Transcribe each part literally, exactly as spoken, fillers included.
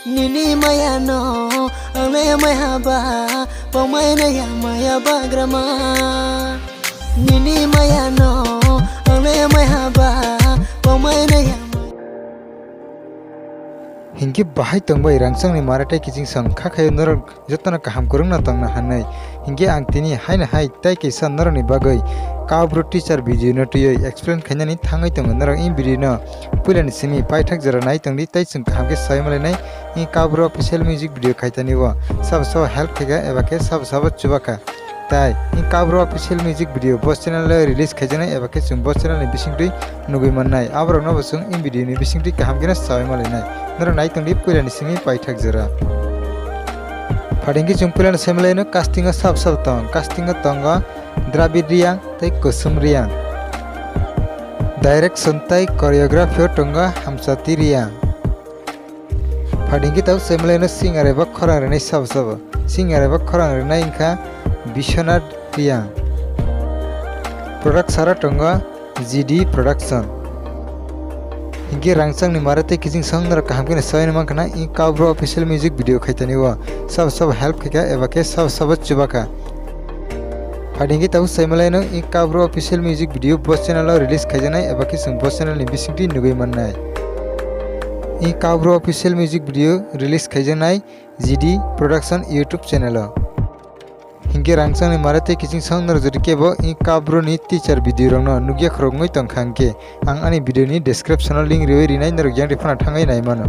Nini maya no ang le mai haba, pamai na ya maya bagrama. Nini maya no ang le mai haba, pamai na ya maya. Hinkhe bahai tongbai rangchakni mare tei kiching song kha khayo norok jotono kaham kwrwngno tongna hwnwi. Hinkhe ang tini haino hai tei kaisa norokni bagwi Kaubru teacher video no twiwi explain khainani thangwi tongo. Norok in video no puilani simi paithak jora nai tongdi tei chwng kaham khe sawi malainai. In Kaubru official music video khaitani o sabo sabo help khaikha eba khe sabo sabo chubakha. Tai in Kaubru official music video bo channel o release khaijaknai eba khe chwng bo channel ni bisingtwi nugwi mannai. Aborokno bo chwng in video ni bisingtwi kaham kheno sawi malainai. Norok nai tongdi puilani simi paithak jora. Phatingkhe chwng puilano sai malaino casting o sab sab tong. Casting o tongo Dravid Reang tei Kusum Reang. Direction tei choreography o tongo Hamsati Reang. Phatingkhe tabuk sai malaino singer eba khorang rwnai sabo sabo. Singer eba khorang rwnai wngkha Biswanath Reang. Producer o tongo G D Production. Hinkhe rangchakni mare tei kiching song norok kaham kheno sawi mankha na in Kaubru official music video khaitani o sabo sabo help khaikha eba khe sabo sabo chubakha. Phatingkhe tabuk sai malaino in Kaubru official music video bo channel o release khaijaknai eba khe chwng bo channel ni bisingtwi nugwi mannai. In Kaubru official music video release khaijaknai G D Production YouTube channel o. Hinkhe rangchakni mare tei kiching song norok jodi kebo in Kaubru ni teacher video rokno nugya khoroknwi tongkha hinkhe ang ani video ni description o link riwi rinai norok yang riphano thangwi nai mano.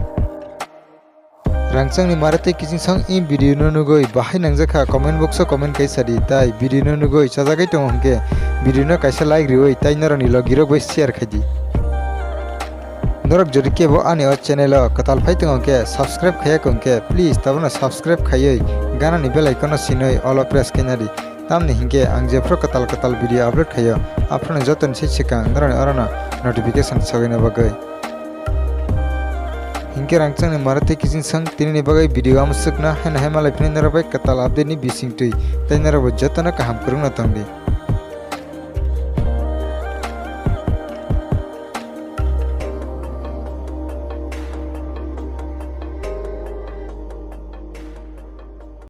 Rangchakni mare tei kiching song in video no nugwi bahai nangjakha comment box o comment kaisa di tai video no nugwi chajagwi tongo hinkhe video no kaisa like riwi tai norokni logi rok bai share khaidi. Norok jodi kebo ani o channel o kwtal phai tongo khe subscribe khaiya kong khe please tabukno subscribe khaiwi ganani bell icon no sinwi all o press khaina di. Tamni hinkhe ang jephru kwtal kwtal video upload khaio, aphruno jotoni se swkang norokni orono notification sogwina bagwi. Hinkhe rangchakni mare tei kiching song tinini bagwi video amswkna haino hai malai phini norok bai kwtal update ni bisingtwi tei norok bo jotono kaham kwrwngno tongdi.